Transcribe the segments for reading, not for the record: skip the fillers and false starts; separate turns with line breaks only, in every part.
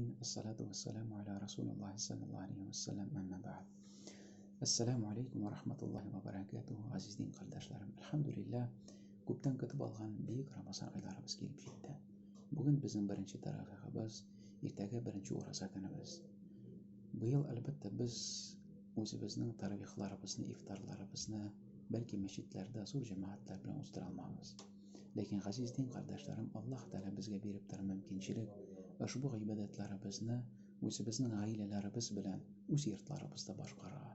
Аләмин, ассалату вассаламу аля Расулуллахи саллаллаху алейхи вассалам, әмма бәгъд. Ассаламу алейкум ва рахматуллахи ва баракатуху, газиз дин кардәшләрем. Әлхәмдүлилләһ, күптән көтеп алган бөек Рамазан айларыбыз килеп җитте. Бүген безнең беренче таравихыбыз, иртәгә беренче ураза көнебез. Быел, әлбәттә, без үзебезнең таравихларыбызны, ифтарларыбызны бәлки мәчетләрдә зур җәмәгатьләр белән уздыра алмабыз. Ләкин, газиз дин кардәшләрем, Аллаһ Тәгалә безгә биреп тора мөмкинчелек, ошбу гыйбадәтләребезне үзебезнең гаиләләребез белән үз йортларыбызда башкарырга.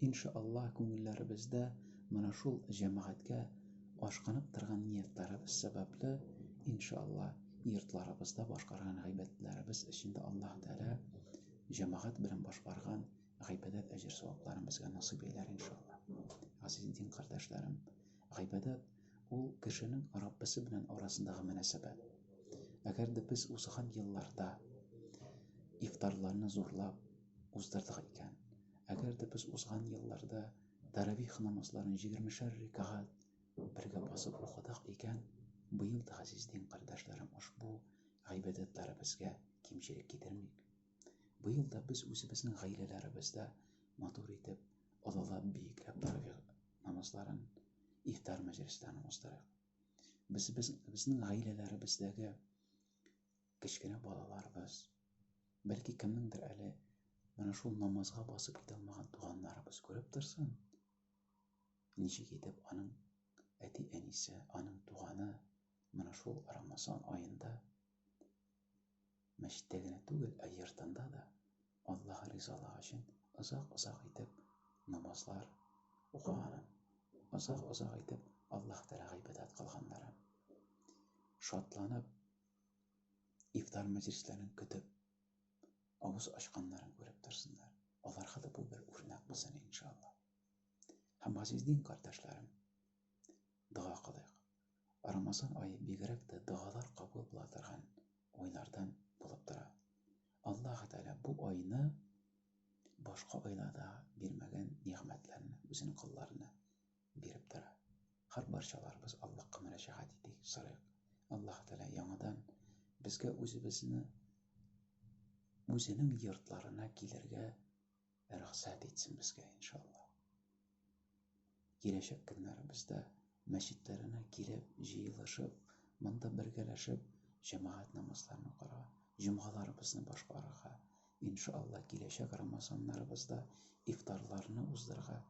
Иншаллаһ, күңелләребездә менә шул җәмәгатькә ашкынып торган ниятләребез сәбәпле, иншаллаһ, йортларыбызда башкарган гыйбадәтләребез өчен дә Аллаһ Тәгалә җәмәгать белән башкарган гыйбадәт әҗер-савапларын безгә насыйп әйләр, иншаллаһ. Газиз дин кардәшләрем, Гыйбадәт, ул кешенең Раббысы белән арасындагы мөнәсәбәт. Әгәр дә без узган елларда ифтарларны зурлап уздырдык икән, әгәр дә без узган елларда тәравих намазларын җигермешәр рәкәгать бергә басып укыдык икән, быел да, газиз дин кардәшләрем, ошбу гыйбадәтләребезгә кимчелек китермик. Быел да без үзебезнең гаиләләребездә матур итеп, олылап, биекләп тәравих намазларын, ифтар мәҗлесләрен уздырыйк. Без, без безнең гаиләләребездәге кечкенә балаларыбыз, бәлки кемнеңдер әле менә шул намазга басып китә алмаган туганнарыбыз күреп торсын, ничек итеп аның әти-әнисе, аның туганы менә шул Рамазан аенда мәчеттә генә түгел, ә йортында да Аллаһ ризалыгы өчен озак-озак итеп намазлар укыганын, озак-озак итеп Аллаһ Тәгаләгә гыйбадәт кылганнарын, шатланып ифтар мәҗлесләрен көтеп, авыз ачканнарын күреп торсыннар. Аларга да бу бер үрнәк булсын, иншалла. Һәм газиз дин кардәшләрем, дога кылыйк. Рамазан ае бигрәк тә догалар кабул була торган айлардан булып тора. Аллаһ Тәгалә бу айны башка айларда бирмәгән нигъмәтләрне үзенең колларына биреп тора. Һәр барчаларыбыз Аллаһка мөрәҗәгать итик, сорыйк. Аллаһ Тәгалә яңадан безгә үзебезне үзенең йортларына килергә рөхсәт итсен безгә, иншалла. Киләчәк көннәребездә мәчетләренә килеп, җыелышып, монда бергәләшеп, җәмәгать намазларын укырга, җомгаларыбызны башкарырга, иншалла, киләчәк Рамазаннарыбызда ифтарларны уздырырга.